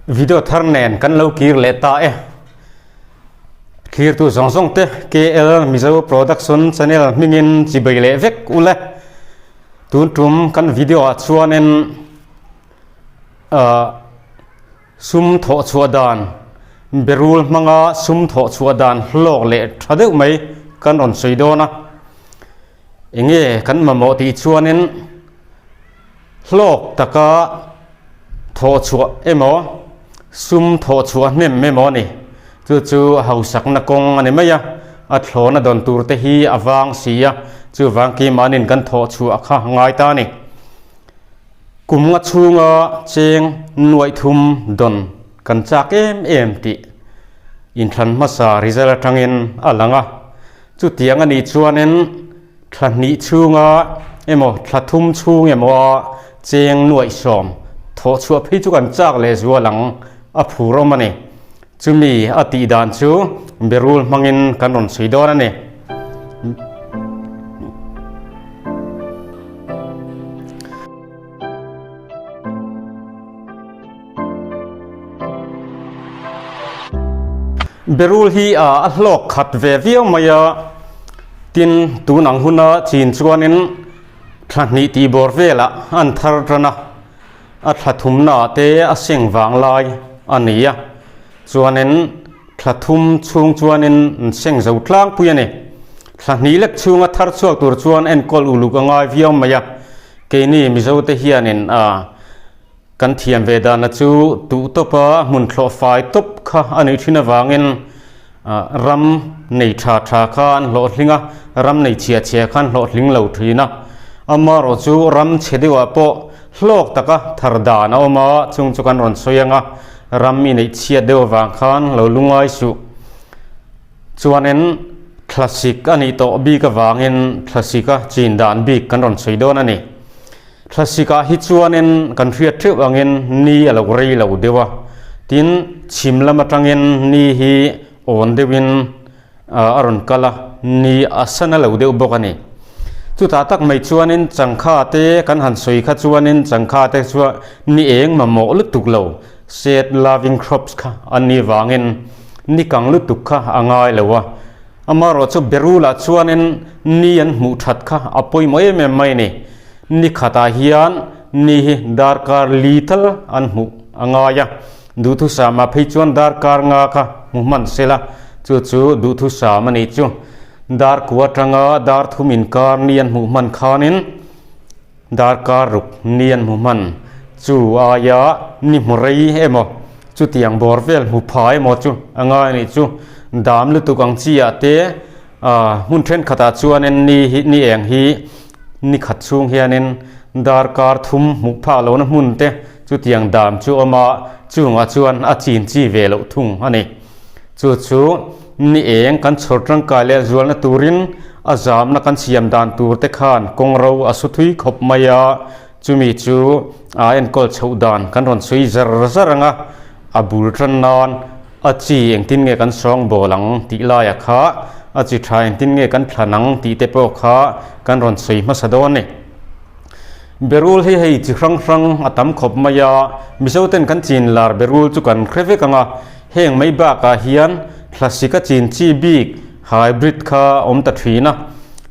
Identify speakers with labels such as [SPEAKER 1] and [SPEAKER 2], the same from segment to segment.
[SPEAKER 1] Video thar nen kan lo kir leh ta e. Thlirtu zawng zawng te KL Mizo Production Channel hmingin chibei leh vek ule. Tun tum kan video ah chuanin ah sum thawh chhuah dan berul hmanga sum thawh chhuah dan hlawk leh tha deuh mai kan rawn sawi dawn a. Enge kan mamawh tih chuanin Hlawk taka thawh chhuah emaw, sum thawh chhuah hnem emaw a ni. Chu chu a hausakna kawng a ni mai a, a thlawna dawn tur te hi a vang si a, chuvang keimahnin kan thawh chhuah kha ngai ta a ni. Kum nga chhunga cheng nuaih thum dawn kan chak em em tih inthlan hmasa result atangin a lang a, chutiang a nih chuanin, Thla hnih chhunga emaw thla thum chhung emaw a cheng nuaih sawm thawh chhuah phei chu kan chak leh zual ang a phur awm a ni. Chumi a tih dan chu berul hmangin kan rawn chhui dawn a ni. Berul hi a hlawk khat ve viau mai a, tin tun ang huna chin chuanin thla hnih tih bawr velah an thar tan a, a thla thumnaah te a seng vang lai a ni a, chuanin thla thum chhung chuanin an seng zo tlangpui a ni. Thla hnih lek chhunga thar chhuak tur chuan enkawl uluk a ngai viau mai a, keini Mizote hianin a. Kan thiam ve dana chu tuh tawpa hmun thlawh fai tawp kha a nih thin avangin ram nei tha tha kha an hlawhhling a, ram nei chhia chhia kha an hlawhhling lo thin a. Amaherawh chu ram chhe deuhah pawh hlawk taka thar dan a awm a, chung chu kan rawn sawi ang a, ram i neih chhiat deuh avang khan lo lungai suh. Chuanin thlasik a nih tawh bik avangin thlasika chin dan bik kan rawn sawi dawn a ni. Thlasikah hi chuanin kan hriat theuh angin ni a lo rei lo deuh a, tin chhim lam atangin ni hi awn deuhin a rawn kal a, ni a sana lo deuh bawk a ni. Chutah tak mai chuanin changkha te kan han sawi kha chuanin changkha te chuan ni eng mamawh lutuk lo, shade loving crops kha an nih vangin ni kang lutuk kha a ngai lo a. Amaherawh chu Berulah chuanin ni an hmuh that kha a pawimawh em em mai a ni. Ni khatah hian ni hi darkar li tal an hmuh a ngai a, duhthusama phei chuan darkar nga kha hmu hman sela, chu chu duhthusam a nih chu. Dar kua atanga dar thum inkar ni an hmuh hman khanin darkar ruk ni an hmu hman. Chu aia ni hmu rei emaw chutiang bawr vel hmu pha emaw chu a ngai a nih chu. Dam lutuk ang chi ah te Hmun thenkhatah chuanin ni hi ni eng hi ni khat chhung hianin darkar thum hmuh phah lohna hmun te chutiang dam chu awm a, chungah chuan a chin chi ve loh thung a ni. Chu chu ni eng kan chhawr tangkai leh zualna turin a zamna kan siam dan tur te khan kawng ro a su thui khawp mai a, chumi chu a enkawl chhoh dan kan rawn sawi zar zar ang a, a bul tan nan. A chi engtin nge kan sawngbawl ang tih laia kha a chi tha engtin nge kan thlan ang tih te pawh kha kan rawn sawi hmasa dawn a ni. Berul hi hei chi hrang hrang a tam khawp mai a, Mizo ten kan chin lar berul chu kan hre vek ang a, heng mai bakah hian thlasik a chin chi bik hybrid kha a awm ta thin a,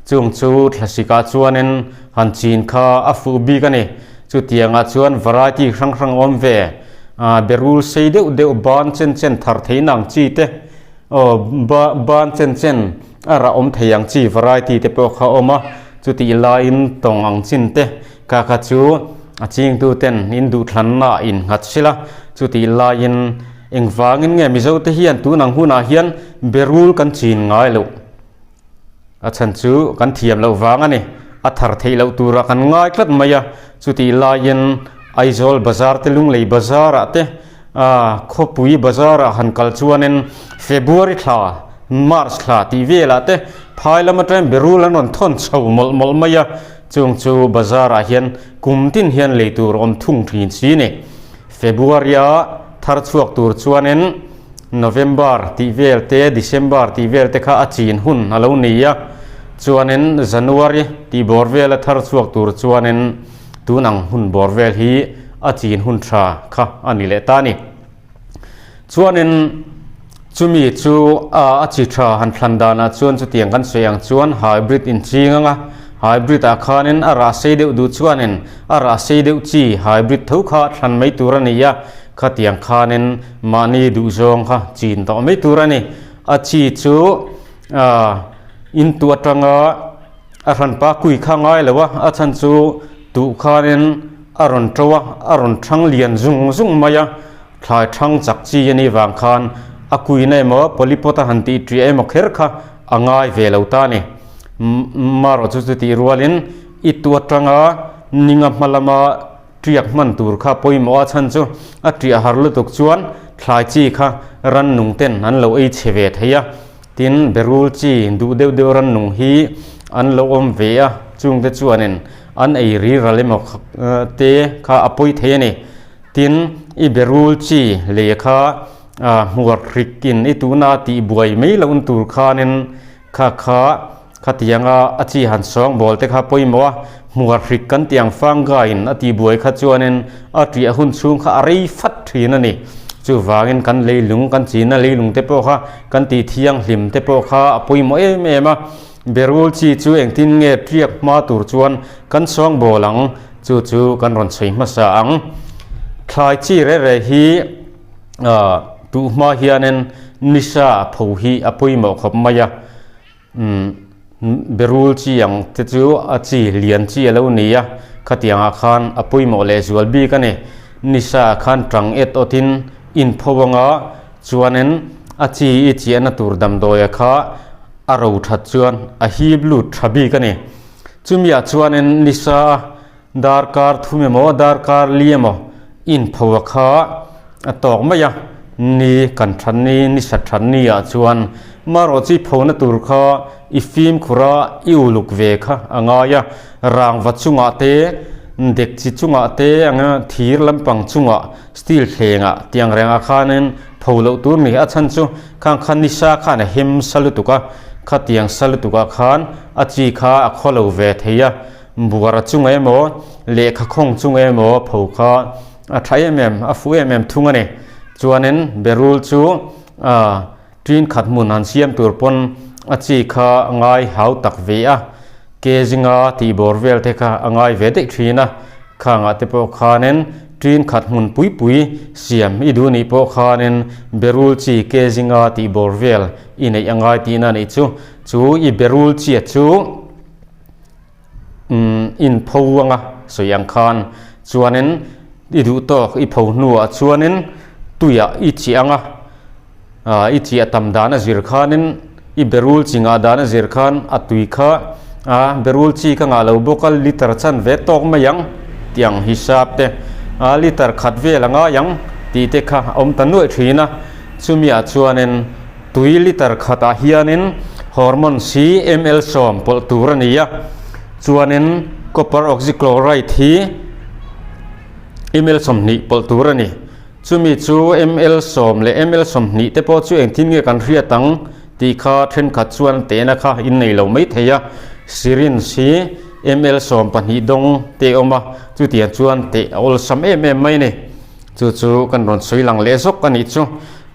[SPEAKER 1] chung chu thlasikah chuanin han chin kha a fuh bik a ni. Chutiangah chuan variety hrang hrang a awm ve. Ah berul sei deuh deuh ban chen chen thar thei nang chi te aw ba ban chen chen a rah awm thei ang chi variety te pawh kha a awm a chutih laiin tawng ang chin te kha kha chu a chingtu ten in duhthlanna ah innghat sila chutih laiin engvangin nge Mizo te hian tun ang hunah hian berul kan chin ngai loh. A chhan chu kan thiam loh vang a ni. A thar theih loh turah kan ngai tlat mai a, chutih laiin Aizawl bazar te Lunglei bazar ah te khawpui bazar ah han kal chuanin February thla, March thla tih velah te phai lam atangin berul an rawn thawn chho mawlh mawlh mai a, chung chu bazar ah hian kum tin hian lei tur awm thung thin si a ni. February a thar chhuak tur chuanin November tih vel te, December tih vel te kha a chin hun a lo ni a, chuanin January tih bawr vela thar chhuak tur chuanin tun ang hun bawr vel hi a chin hun tha kha a ni leh ta a ni. Chuanin chumi chu a chi tha han thlan danah chuan chutiang kan sawi ang chuan hybrid inching anga hybrid ah khanin a rah sei deuh duh chuanin a rah sei deuh chi hybrid tho kha thlan mai tur a ni a, khatiang khanin mahni duhzawng kha chin tawh mai tur a ni. A chi chu in tu atanga a hranpa kui kha ngai lo a, a chhan chu tuh khanin a rawn to a, a rawn thang lian zung zung mai a. Thlai thang chak chi a nih vang khan a kuina emaw polypot a han tih ṭiah emaw kher kha a ngai ve lo ta a ni. Marawh chu chutih rualin i tu atanga ninga hma lama ṭiak hman tur kha pawimawh a chhan chu a ṭiah har lutuk chuan thlai chi kha rannung ten an lo ei chhe ve thei a. Tin, berul chi duh deuh deuh rannung hi an lo awm ve a, chungte chuanin an ei ri ral emaw te kha a pawi thei a ni. Tin, i berul chi lei kha hmuar hrikin i tuna tih buai mai loh tur khanin kha kha khatianga a chi han sawng bawl te kha pawimawh a, hmuar hrik kan tih ang fungi-in a tih buai kha chuanin a ṭiah hun chhung kha a rei fat ṭhin a ni. Chuvangin kan leilung kan china leilung te pawh kha kan tih thianghlim te pawh kha a pawimawh em em a. Berul chi chu engtin nge ṭiak hma tur chuan kan sawng bawl ang, chu chu kan rawn chhui hmasa ang. Thlai chi reh reh hi tuh hma hianin nisa pho hi a pawimawh khawp mai a, berul chi ang te chu a chi lian chi a lo ni a, khatiangah khan a pawimawh lehzual bik a ni. Nisa khan ṭang et awtin inpho anga chuanin a chi i chiahna tur damdawia kha a ro that chuan a hip lut tha bik a ni. Chumiah chuanin nisa darkar thum emaw darkar li emaw inpho a kha a tawk mai a, ni kan that ni nisa that ni ah chuan marawh chi phona tur kha i fimkhur a i uluk ve kha a ngai a, rangva chungah te dekchi chungah te anga thir lampang chungah steel thlengah tiang rengah khanin pho loh tur ni a chhan chu khang kha nisa khan a hem sa lutuk a khatiang sa lutuk ah khan a chi kha a khaw lo ve thei a buara chunga emaw lehkha khawng chunga emaw pho kha a tha em em a fuh em em thung a ni chuanin berul chu ah Ṭin khat hmun han siam tur pawn a chi kha a ngai hau tak ve a, ke zinga tih bawr vel te kha a ngai ve daih ṭhin a, khangah te pawh khanin ṭin khat hmun pui pui siam i duh nih pawh khanin berul chi ke zinga tih bawr vel i neih a ngai tihna a nih chu. Chu i berul chia chu umm inpho anga sawi ang khan chuanin i duh tawk i pho hnuah chuanin tuiah i chiah ang a ah i chiah tam dan a zir khanin i berul chi ngah dan a zir khan a tui kha ah berul chi ka ngah lo bawk a liter chan ve tawk mai ang tih ang hisap te ah liter khat vel a ngai ang tih te kha a awm ta nuaih thin a chumiah chuanin. Tui liter khatah hianin hormone si ml 10 pawlh tur a ni a, chuanin copper oxychloride hi ml 20 pawlh tur a ni. Chumi chu ml 10 leh ml 20 te pawh chu engtin nge kan hriat ang tih kha thenkhat chuan tehna kha in nei lo mai thei a, syringe hi ml 12 dawng te a awm a, chutiang chuan teh a awlsam em em mai a ni. Chu chu kan rawn sawi lang leh zawk a nih chu.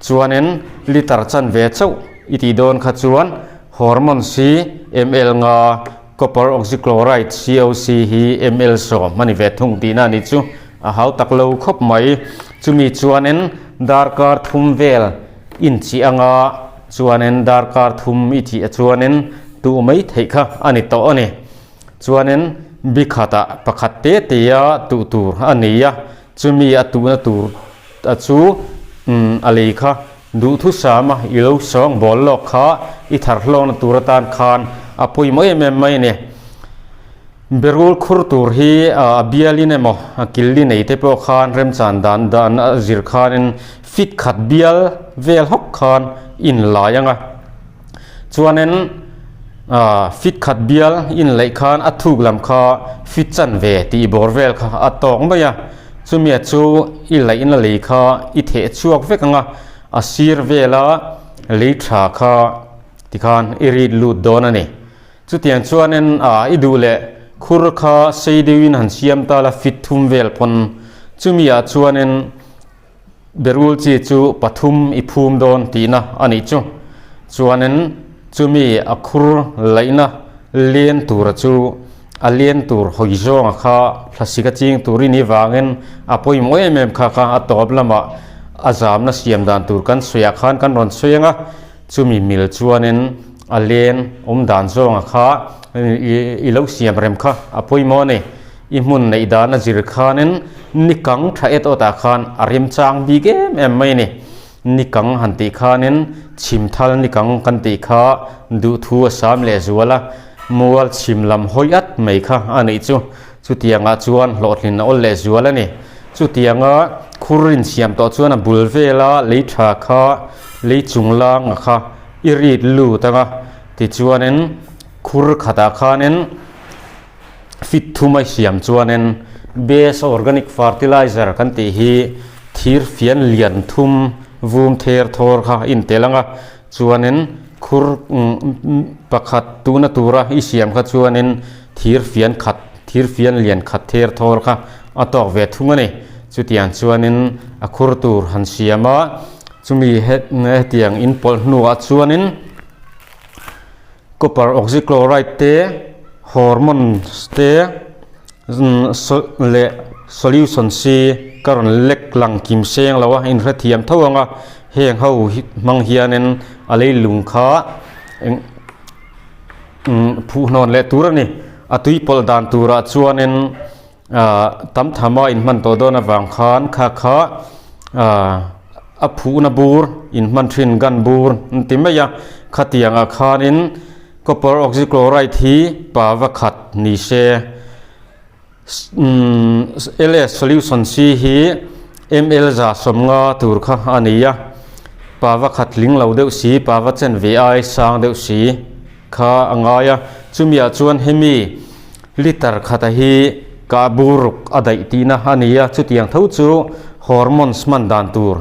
[SPEAKER 1] Chuanin liter chanve chauh i tih dawn kha chuan hormone si ml nga copper oxychloride COC hi ml 10 a ni ve thung tihna a nih chu a hau tak lo khawp mai. Chumi chuanin darkar thum vel inchih anga chuanin darkar thum i tih chuanin tuh mai theih kha a ni tawh a ni. Chuanin bi khatah pakhat te te a tuh tur a ni a, chumi a tuhna tur a chu umm a lei kha duhthusam a i lo sawng bawl lawk kha i thar hlawkna tur atan khan a pawimawh em em mai a ni. Berul khur tur hi a bialin emaw a killi nei te pawh khan remchan dan dan a zir khanin fit khat bial vel hawk khan inlai ang a. Chuanin ah fit khat bial inlaih khan a thuk lam kha fit chanve tih bawr vel kha a tawk mai a, chumia chu i laihna lei kha i theh chhuak vek ang a, a sir vela lei tha kha tikhan i rit lut dawn a ni. Chutiang chuanin ah i duh leh khur kha sei deuhin han siam ta la fit thum vel pawn chumi ah chuanin. Berul chi chu pathum i phum dawn tihna a nih chu. Chuanin chumi a khur laihna len tura chu a len tur hawi zawnga kha thlasik a ching tur i nih vangin a pawimawh em em kha kha a tawp lamah a zamna siam dan tur kan sawiah khan kan rawn sawi ang a, chumi mil chuanin a len awm dan zawnga kha i lo siam rem kha a pawimawh a ni. I hmun neih dan a zir khanin ni kang tha et awt ah khan a remchang bik em em mai a ni. Ni kang han tih khanin chhim thal ni kang kan tih kha duhthu a sam leh zual a, mual chhim lam hawi at mai kha a nih chu. Chutiangah chuan hlawhtlin a awl leh zual a ni. Chutianga khur insiam tawh chuan a bul vela lei tha kha lei chung langa kha i rit lut ang a, tichuanin khur khatah khanin, Fit thum a siam chuanin base organic fertilizer kan tih hi thir fian lian thum vum ther thawr kha a intel ang a, chuanin khur pakhat tuna tura i siam kha chuanin thir fian khat thir fian lian khat ther thawr kha a tawk ve thung a ni. Chutiang chuanin a khur tur han siam a, chumi hetiang inpawlh hnuah chuanin. Copper oxychloride te, hormones te leh solution si ka rawn lek lang kim seng lo a, inhrethiam tho ang a, heng ho hmang hianin a leilung kha eng phuhnawn leh tur a ni. A tui pawlh dan turah chuanin. Ahh tam tham a inhman tawh dawn avang khan kha kha ahh a phuhna bur inhman thin gun bur an ti mai a khatiang ah khanin copper oxychloride hi pava khat ni se umm L_S solution si hi ml za sawmnga tur kha a ni a pava khat tling lo deuh si pava chen ve ai sang deuh si kha a ngai a chumi ah chuan hemi. Liter khata hi kah bur ruk a daih tihna a ni a, chutiang tho chu hormones hman dan tur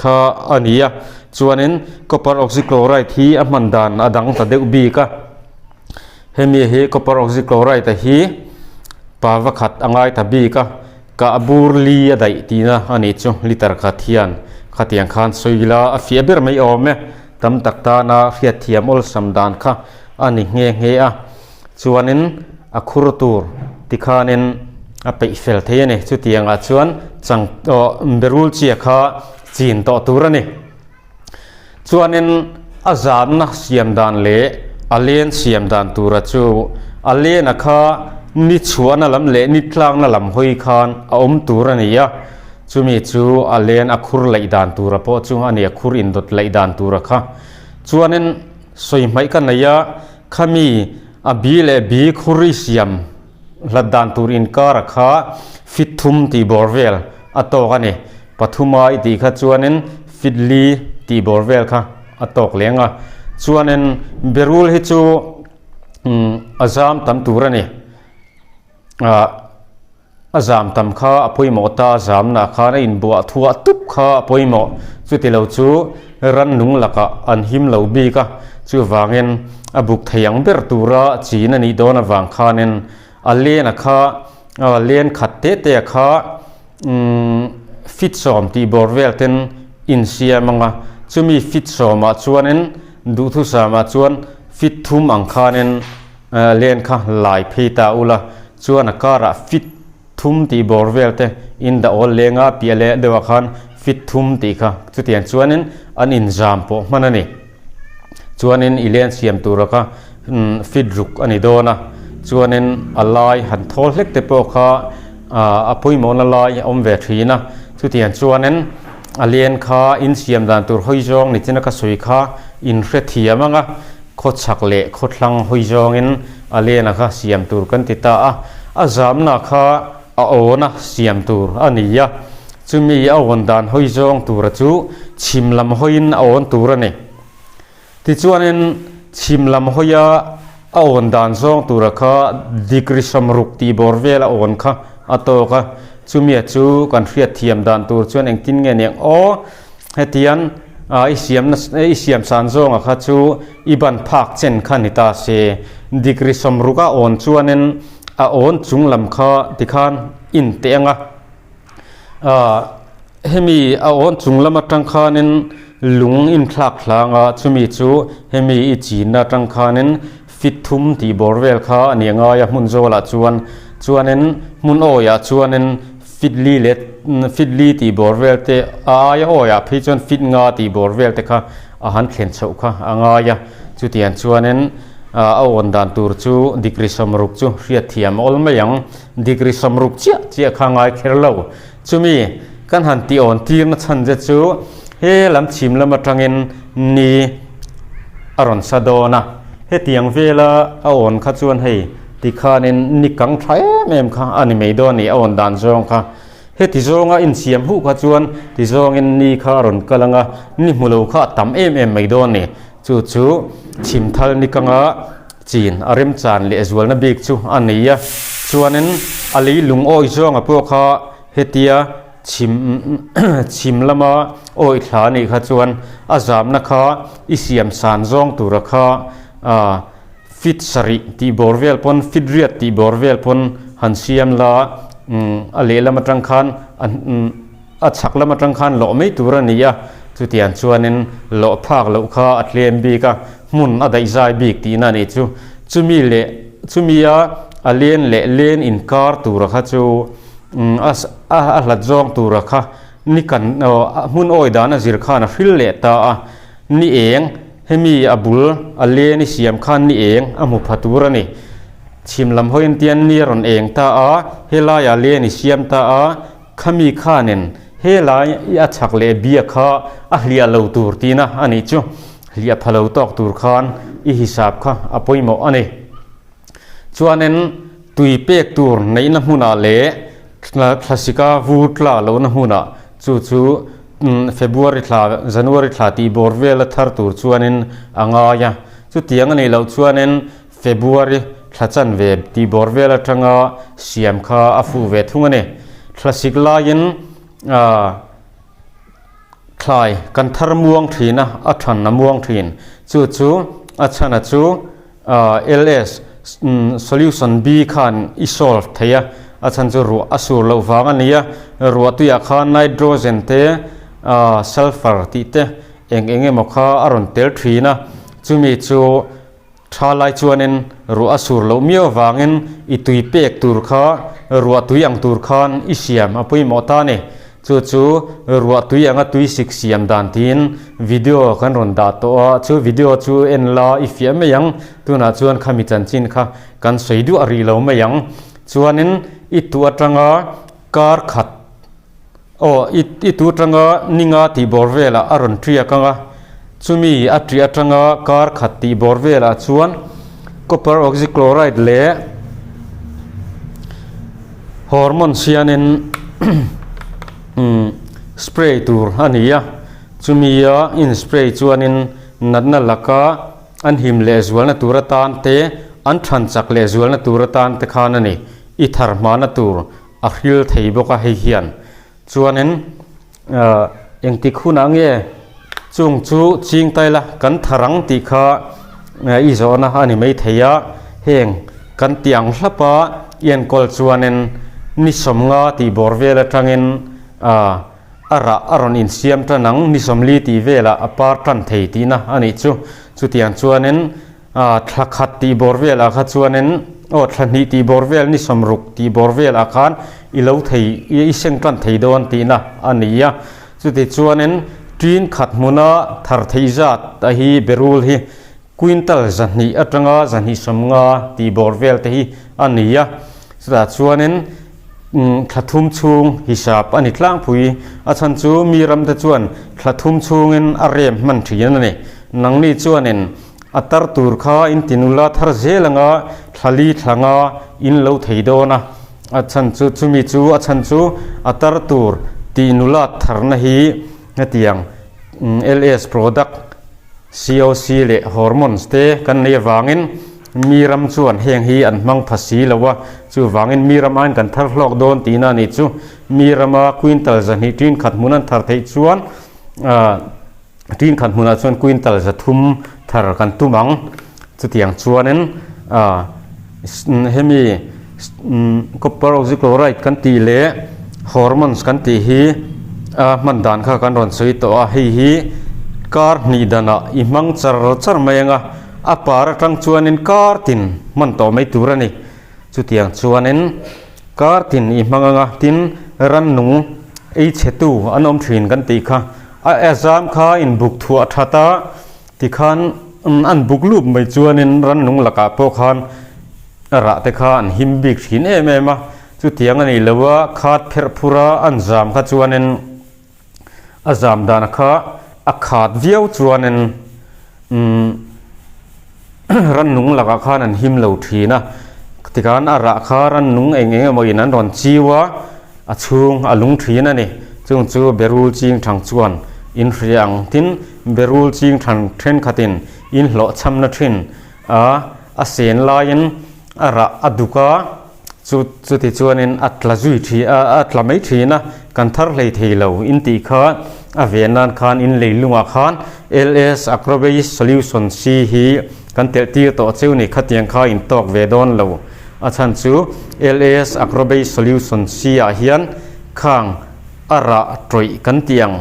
[SPEAKER 1] kha a ni a. Chuanin copper oxychloride hi a hman dan a dang ta deuh bik a. Hemi hi copper oxychloride a hi pa va khat a ngai ta bik a, kah bur li a daih tihna a nih chu liter khat hian khatiang khan sawi ila a fiah ber mai awm e. Tam tak tana hriatthiam awlsam dan kha a ni nghe nghe a. Chuanin a khur tur tikhanin a peih fel thei a ni. Chutiangah chuan chang aw berul chia kha chin tawh tur a ni. Chuanin a zanna siam dan leh a len siam dan tura chu a lena kha ni chhuahna lam leh ni tlakna lam hawi khan a awm tur a ni a. Chumi chu a len a khur laih dan tura pawh chu a ni, a khur indawt laih dan tura kha. Chuanin sawi hmaih ka nei a. Khami a bi leh bi khur i siam hlat dan tur inkar a kha fit thum tih bawr vel a tawk a ni. Pathuma i tih kha chuanin fit li tih bawr vel kha a tawk leng a. Chuanin berul hi chu a zam tam tur a ni. Ah. A zam tam kha a pawimawh ta, a zamna khan a inbuah thuah tup kha a pawimawh. Chuti lo chu rannung lakah an him lo bik a, chuvangin a buk thei ang ber tura chin a nih dawn avang khanin a lena kha len khat te te a kha fit sawm tih bawr vel ten insiam ang a, chumi fit sawmah chuanin duhthusamah chuan fit thum ang khanin Len kha lai phei ta ula, chuan a karah fit thum tih bawr vel te in dah awl leng a, piah leh deuhah khan fit thum tih kha chutiang chuanin an inzam pawh hman a ni. Chuanin i len siam tura kha fit ruk a ni dawn a, chuanin a lai han thawl hlek te pawh kha a pawimawhna lai a awm ve thin a, chutiang chuanin a len kha insiam dan tur hawi zawng ni china ka sawi kha inhrethiam ang a. Khawchhak leh khawthlang hawi zawngin a lena kha siam tur kan ti ta a, a zamna kha a awna siam tur a ni a, chumi a awn dan hawi zawng tura chu chhim lam hawiin a awn tur a ni. Tichuanin chhim lam hawia a awn dan zawng tura kha degree sawmruk tih bawr vel a awn kha a tawk a, chumia chu kan hriatthiam dan tur chuan engtin nge niang aw? Hetiang i siamna i siam san zawnga kha chu i ban phak chen kha ni ta se. Degree sawmruk a awn chuanin a awn chung lam kha tikhan in teh ang a. Hemi a awn chung lam atang khanin lung inthlak hlang a, chumi chu hemi i chinna atang khanin fit thum tih bawr vel kha a ni ngai a hmun zawlah chuan. Chuanin hmun awiah chuanin fit li leh fit li tih bawr vel te a aia awiah phei chuan fit nga tih bawr vel te kha a han thlen chhoh kha a ngai a. Chutiang chuanin a awn dan tur chu degree sawmruk chu hriatthiam a awl mai ang. Degree sawmruk chiah chiah kha a ngai kher lo. Chumi kan han tih awn tirna chhan che chu he lam chhim lam atangin ni a rawn sa dawn a, hetiang vela a awn kha chuan hei tikhanin ni kang tha em em kha a ni mai dawn a ni a awn dan zawng kha. Heti zawnga insiam huh kha chuan ti zawngin ni kha a rawn kal ang a, ni hmu lo kha a tam em em mai dawn a ni. Chu chu chhim thal ni kanga chin a remchan leh zualna bik chu a nei a, chuanin a lei lungawi zawnga pawh kha hetia chhim chhim lama awi thla a nih kha chuan a zamna kha i siam san zawng tura kha ah fit sarih tih bawr vel pawn fit riat tih bawr vel pawn han siam la a lehlam atang khan a A chhak lam atang khan lawh mai tur a ni a, chutiang chuanin lawh phak loh kha a tlem bik a, hmun a daih zai bik tihna a nih chu. Chumi leh chumi a a len leh len inkar tura kha chu a a hlat zawng tura kha ni kan aw hmun awi dan a zir khan a hril leh ta a, ni eng hemi a bul a len i siam khan ni eng a hmu pha tur a ni. Chhim lam hawiin tian ni a rawn eng ta a, helaiah len i siam ta a, Khami khanin helai i a chhak leh bia kha a hliah lo tur tihna a nih chu. Hliah pha lo tawk tur khan i hisap kha a pawimawh a ni. Chuanin tui pek tur neihna hmunah leh thlasika vur tla lohna hmunah chu chu February thla, January thla tih bawr vela thar tur chuanin a ngai a. Chutiang a nih loh chuanin February thla chanve tih bawr vel atanga siam kha a fuh ve thung a ni. Thlasik laiin thlai kan thar muang thin a, a than a muang thin. Chu chu a chhana chu LS solution B khan i solve thei a, a chhan chu ruah a sur loh vang a ni a. Ruah tuiah khan nitrogen te sulphur tih te eng eng emaw kha a rawn tel thin a, chumi chu Tha lai chuanin ruah a sur loh miau avangin i tui pek tur kha ruah tui ang tur khan i siam a pawimawh ta a ni. Chu chu ruah tui anga tui sik siam dan tiin video kan rawn dah tawh a, chu video chu en la i fiah mai ang. Tunah chuan khami chanchin kha kan sawi duah rih lo mai ang. Chuanin i tuh atanga kar khat. Aw, i i tu atanga ninga tih bawr velah a rawn tiak ang a, chumi a tih atanga kar khat tih bawr velah chuan copper oxychloride leh hormones hianin spray tur a ni a, chumi a in spray chuanin natna laka an him leh zualna tur atan te, an than chak leh zualna tur atan te khan a ni, i thar hmana tur. A hril thei bawk a hei hian chuanin ahh engtik hunah nge chung chu ching ta ila kan thar ang tih kha i zawhna a ni mai thei a heng kan tih ang hlap a i enkawl chuanin ni sawmnga tih bawr vel atangin ahh a rah a rawn insiam tan ang ni sawmli tih velah a par tan thei tihna a nih chu chutiang chuanin. A thla khat tih bawr velah kha chuanin aw thla hnih tih bawr vel ni sawmruk tih bawr velah khan i lo thei i seng tan thei dawn tihna a ni a. Chuti chuanin tin khat hmuna thar theih zat a hi berul hi quintal zahnih atanga zahnih sawmnga tih bawr vel te hi a ni a. Chutah chuanin thla thum chhung hisap a ni tlangpui. A chhan chu mi ramte chuan thla thum chhungin a rem hman thin a ni. Nangni chuanin A tar tur kha in ti nula thar zel anga thlali thlanga in lo thei dawn a, a chhan chu chumi chu a chhan chu a tar tur tih nula tharna hi hetiang LS product COC leh hormones te kan nei avangin mi ram chuan heng hi an hmang pha si lo a, chuvangin mi ram aiin kan thar hlawk dawn tihna a nih chu mi rama quintal zahnih tin khat hmun an thar theih chuan ah. Tin khat hmunah chuan quintal 300 thar kan tum ang. Chutiang chuanin ah hemi copper oxychloride kan tih leh hormones kan tih hi. A hman dan kha kan rawn sawi tawh a, hei hi kar hnih danah i hmang char char mai ang a, a par atang chuanin kar tin hman tawh mai tur a ni. Chutiang chuanin kar tin i hmang ang a, tin rannung ei chhetu an awm thin kan tih kha. A azam kha inbuk thuah that a, tikhan an buk lup mai chuanin rannung lakah pawh khan a rah te kha an him bik thin em em a. Chutiang a nih lo a, khat pherh phur a an zam kha chuanin a zam dan kha a khat viau chuanin umm rannung lakah khan an him lo thin a, tikhan a rah kha rannung eng eng emaw in an rawn chiu a, a chhung a lung thin a ni. Chung chu berul ching thang chuan in hria ang tin berul ching thang thenkhatin in hlawhchhamna thin a, a sen laiin a rah a duk a. Chu chuti chuanin a tla zui thi a, a tla mai thin a, kan thar hlei thei lo in tih kha a ve nan khan in leilungah khan LS Acrobase Solution C hi kan telh tir tawh cheu ni khatiang kha in tawk ve dawn lo. A chhan chu LS Acrobase Solution C ah hian khang a rah tawih kan tih ang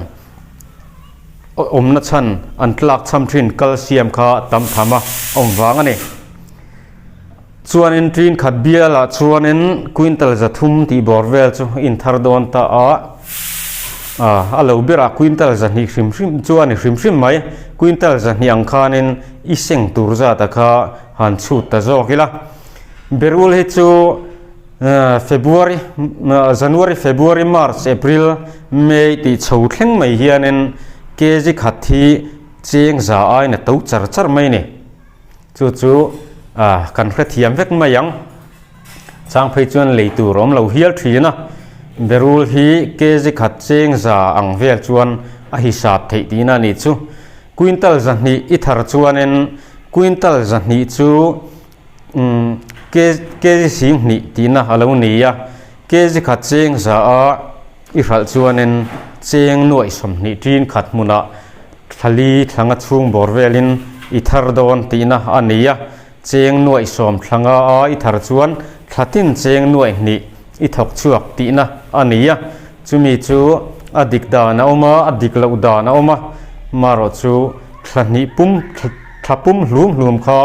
[SPEAKER 1] awmna chhan an tlak chham thin calcium kha tam tham a awm vang a ni. Chuanin ṭin khat bialah chuanin quintal 300 tih bawr vel chu in thar dawn ta a, a lo berah quintal 200 hrim hrim chu a ni hrim hrim mai. Quintal 200 ang khanin i seng tur zata kha han chhut ta zawk ila. Berul hi chu February, January, February, March, April, May tih chho thleng mai hianin kg khat hi cheng za aiin a to char char mai a ni. Chu chu kan hrethiam vek mai ang. Chang phei chuan lei tur awm lo hial thin a. Berul hi kg khat cheng za ang vel chuan a hisap theih tihna a nih chu. Quintal 200 i thar chuanin quintal 200 chu kg 20 tihna a lo ni a. Kg khat cheng za a i hralh chuanin cheng nuaih 20 tin khat hmunah Thla li thla nga chhung bawr velin i thar dawn tihna a ni a, cheng nuaih 10 thla nga a i thar chuan thla tin cheng nuaih 2 i thawk chhuak tihna a ni a, chumi chu a dik dan a awm a, a dik loh dan a awm a, marawh chu thla hnih pum thla pum hlum hlum kha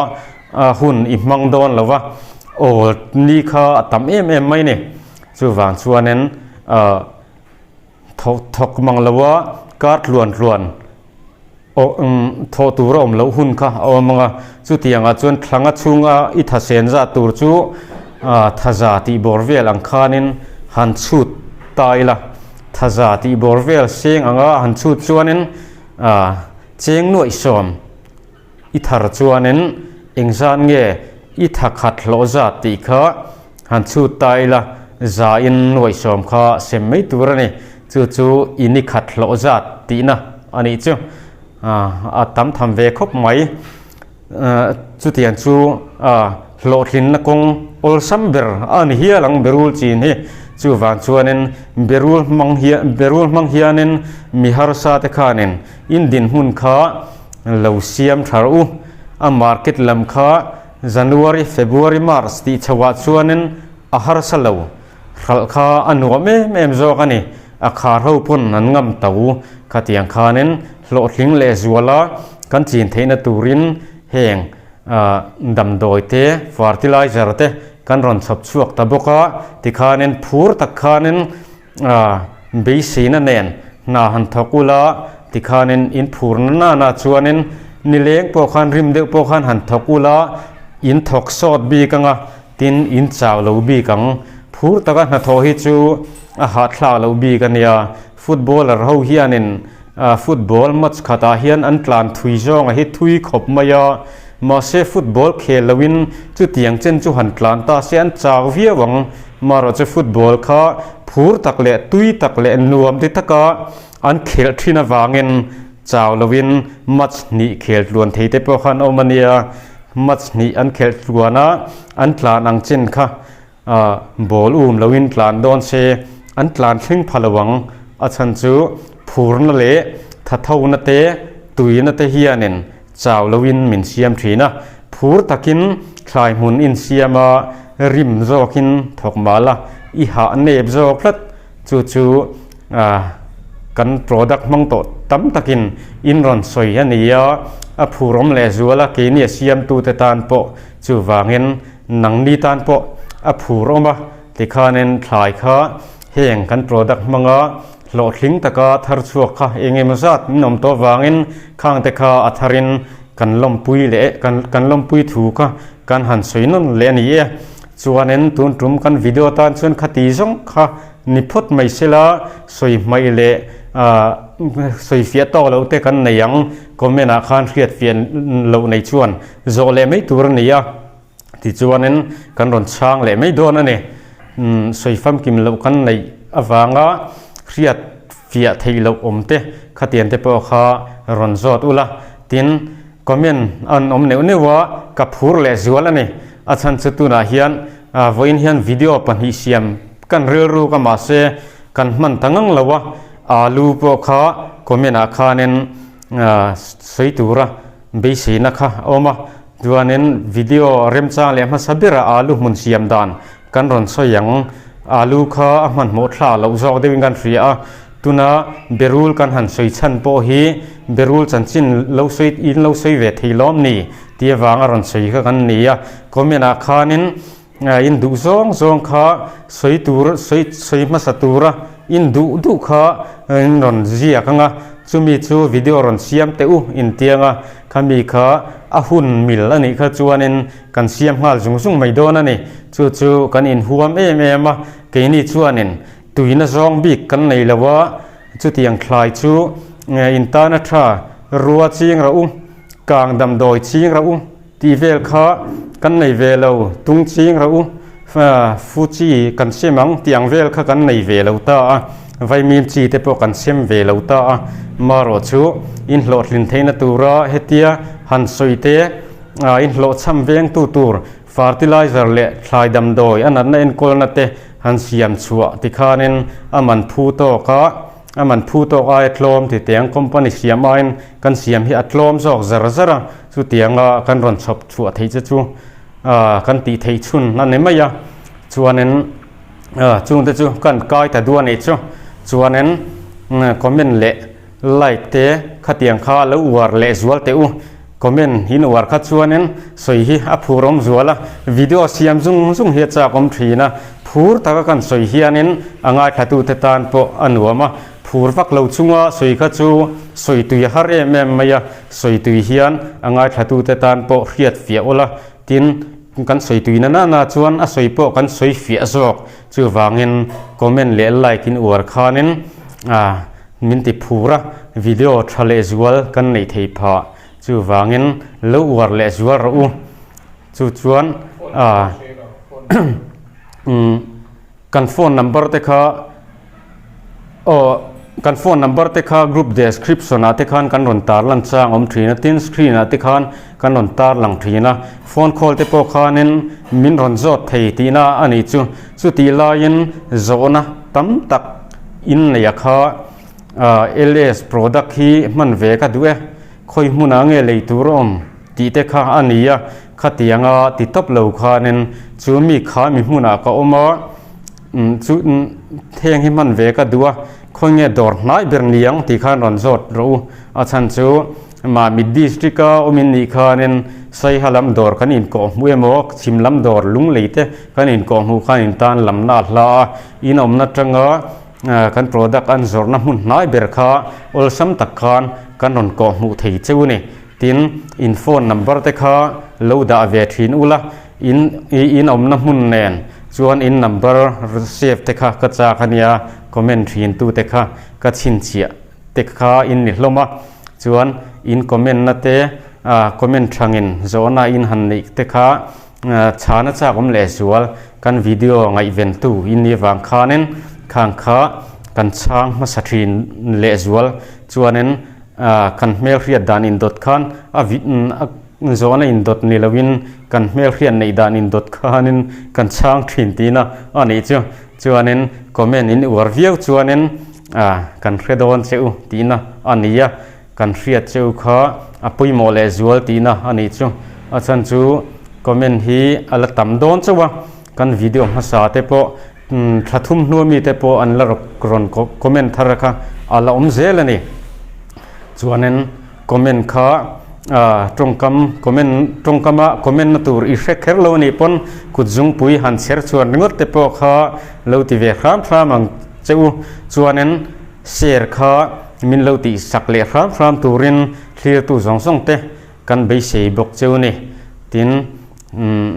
[SPEAKER 1] a hun i hmang dawn lo va, awl ni kha a tam em em mai ni. Chuvang chuanin ah. Thawk thawk mang lo a, kar tluan tluan aw thawh tur a awm loh hun kha a awm ang a, chutiangah chuan thlanga chhunga i thasen zat tur chu thaza tih bawr vel ang khanin han chhut ta ila, thaza tih bawr vel seng anga han chhut chuanin cheng nuaih 10. I thar chuanin engzan nge i tha khat hlawh zat tih kha han chhut ta ila, zain nuaih 10 kha sem mai tur a ni. Chu chu i ni khat hlawh zat tihna a nih chu. A tam tham ve khawp mai. Chutiang chu hlawhtlinna kawng awlsam ber a ni hial ang berul chin hi. Chuvang chuanin berul hmang hian berul hmang hianin mi harsa te khanin in dinhmun kha Lo siam tha rawh u. A market lam kha January, February, March tih chhoah chuanin a harsa lo. Hralh kha a nuam em em zawk a ni. A khar ho pawn an ngam to. Khatiang khanin hlawhtling leh zuala kan chin theihna turin heng damdawi te, fertilizer te kan rawn chhawp chhuak ta bawk a. Tikhanin phur tak khanin A, beiseina nen hna han thawk ula tikhanin in phurna nana chuanin nileng pawh khan rim deuh pawh khan han thawk ula in thawk sawt bik anga tin in chau lo bik ang. Phur taka hnathawh hi chu a hahthlak loh bik a nia. Footballer ho hianin football match khatah hian an tlan thui zawnga hi thui khawp mai a, mahse football khel loin chutiang chen chu han tlan ta se an chau viau ang. Marawh chu football kha phur tak leh tui tak leh nuam ti taka an khelh thin avangin chau loin match hnih khel tluan thei te pawh kha an awm a nia. Match hnih an khelh tluan a, an tlan ang chin kha ball um loin tlan dawn se an tlan thleng pha lo ang. A chhan chu phurna leh thathona te tuina te hianin Chau loin min siam thin a, phur takin thlai hmun in siam a, rim zawkin thawk mal a, i hah nep zawk tlat. Chu chu ah. Kan product hmang tawh tam takin in rawn sawi a ni a, a phurawm lehzual a, keini a siamtute tan pawh chuvangin nangni tan pawh a phurawm a, tikhanin thlai kha heng kan product hmanga hlawhtling taka thar chhuak kha eng emaw zat min awm tawh vangin khangte kha a tharin kan lawmpui leh kan lawmpui thu kha kan han sawi nawn leh a ni e. Chuanin tun tum kan video tan chuan khati zawng kha Ni phawt mai sela, sawi hmaih leh sawi fiah tawk loh te kan nei ang, comment ah khan hriat fiah loh nei chuan zawh leh mai tur a ni a, tichuanin kan rawn chhang leh mai dawn a ni. Sawi famkim loh kan neih avanga hriat fiah theih loh awm te khatian te pawh kha rawn zawt ula, tin comment an awm neuh neuh a, ka phur leh zual a ni. A chhan chu tunah hian Vawiin hian video pahnih siam kan rilruk a mahse kan hman ta ngang lo a, alu pawh kha comment ah khanin sawi tura beiseina kha a awm a, chuanin video remchang leh hmasa bera alu hmun siam dan kan rawn sawi ang, alu kha a hmanhmawh thla loh zawk deuhin kan hria a, tuna berul kan han sawi chhan pawh hi berul chanchin lo sawi in lo sawi ve thei lawm ni. Tih avanga rawn sawi kha kan ni a, comment ah khanin in duh zawng zawng kha sawi tur sawi sawi hmasa tura in duh duh kha in rawn ziak ang a, chumi chu video rawn siam teh u intiang a, khami kha a hun mil a nih kha chuanin kan siam nghal zung zung mai dawn a ni, chu chu kan inhuam em em a, keini chuanin tuina zawng bik kan nei lo a, chutiang thlai chu in tana tha rua ching rawh u. Kang damdawi ching rauh u tih vel kha kan nei ve lo, tung ching rauh u, fu chi kan sem ang tih ang vel kha kan nei ve lo ta a, vaimim chi te pawh kan sem ve lo ta a, marawh chu in hlawhtlin theihna tura hetia han sawi te, in hlawhchham vengtu tur fertilizer leh thlai damdawi a natna enkawlna te han siam chhuah tikhanin a man phu tawk a. A man phu tawk aia tlawm ti teng company siam aiin kan siam hi a tlawm zawk zar zar a, chutianga kan rawn chhawp chhuah theih che chu kan tih theih chhun a ni mai a, chuanin chungte chu kan kai ta duh a nih chu, chuanin comment leh like te khatiang kha lo uar leh zual teh u. Comment in uar kha chuanin sawi hi a phur awm zual a, video siam zung zung hi a chak awm thin a, phur taka kan sawi hianin a ngaithlatute tan pawh a nuam a, phur vak lo chunga sawi kha chu sawi tui a har em em mai a, sawi tui hian a ngaithlatute tan pawh hriat fiah ula, tin kan sawi tui na nana chuan a sawi pawh kan sawi fiah zawk, chuvangin comment leh like in uar khanin ah. Min ti phur a, video tha leh zual kan neih thei phah. Chuvangin lo uar leh zual rawh u. Chu chuan ah kan phone number te kha aw kan phone number te kha group description ah te khan kan rawn tar lan chang awm thin a, tin screen ah te khan kan rawn tar lang thin a. Phone call te pawh khanin min rawn zawt thei tihna a nih chu. Chutih laiin zawhna tam tak. Inneia kha LS product hi hman ve ka duh e, khawi hmunah nge lei tur a awm tih te kha a ni a, khatianga ti tawp lo khanin chu mi kha mi hmunah ka awm a, chu heng hi hman ve ka duh a, khawi nge dawr hnai ber ni ang tih khan rawn zawt rawh u, a chhan chu Mamit district a awm in nih khanin Saiha lam dawr kan inkawh hmuh emaw chhim lam dawr lunglei te kan inkawh hmuh khan intan lamna a hla a, in awmna atanga kan product an zawrhna hmun hnai ber kha awlsam tak khan kan rawn kawh hmuh thei cheu a ni. Tin, in phone number te kha lo dah ve thin ula, in in awmna hmun nen chuan in number save te kha ka chak a nia, comment thin tu te kha ka chhinchhiah te kha in ni hlawm a, chuan in comment na te comment thangin zawhna in han neih te kha chhana chak awm leh zual kan video ngaihven tu in nih vang khanin khang kha kan chhang hmasa thin leh zual chuanin kan hmelhriat dan indawt khan a zawhna indawt ni loin kan hmelhriat neih dan indawt khanin kan chhang thin tihna a nih chu chuanin comment in uar viau chuanin A, kan hre dawn che u tihna a ni a, kan hriat che u kha a pawimawh leh zual tihna a nih chu. A chhan chu comment hi a la tam dawn chauh a, kan video hmasa te pawh Thla thum hnua mite pawh an la rawn comment thar kha a la awm zel a ni. Chuanin comment kha tawngkam comment tawngkama comment na tur i hre kher lo a nih pawn kut zungpui han chher chhuan ringawt te pawh kha lo ti ve hram hram ang che u. Chuanin share kha min lo tih sak leh hram hram turin thlirtu zawng zawng te kan beisei bawk cheu a ni. Tin,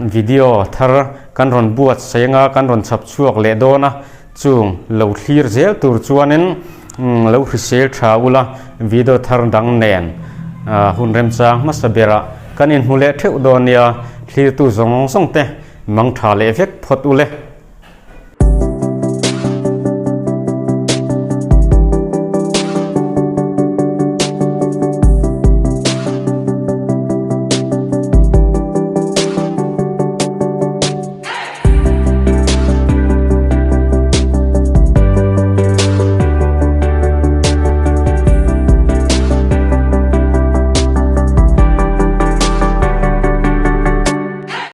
[SPEAKER 1] video thar kan rawn buatsaih anga kan rawn chhap chhuak leh dawn a, chung lo thlir zel tur chuanin lo hrisel tha ula video thar dang nen hun remchang hmasa berah kan inhmu leh theuh dawn nia, thlirtu zawng zawng te mang tha leh vek phawt ule.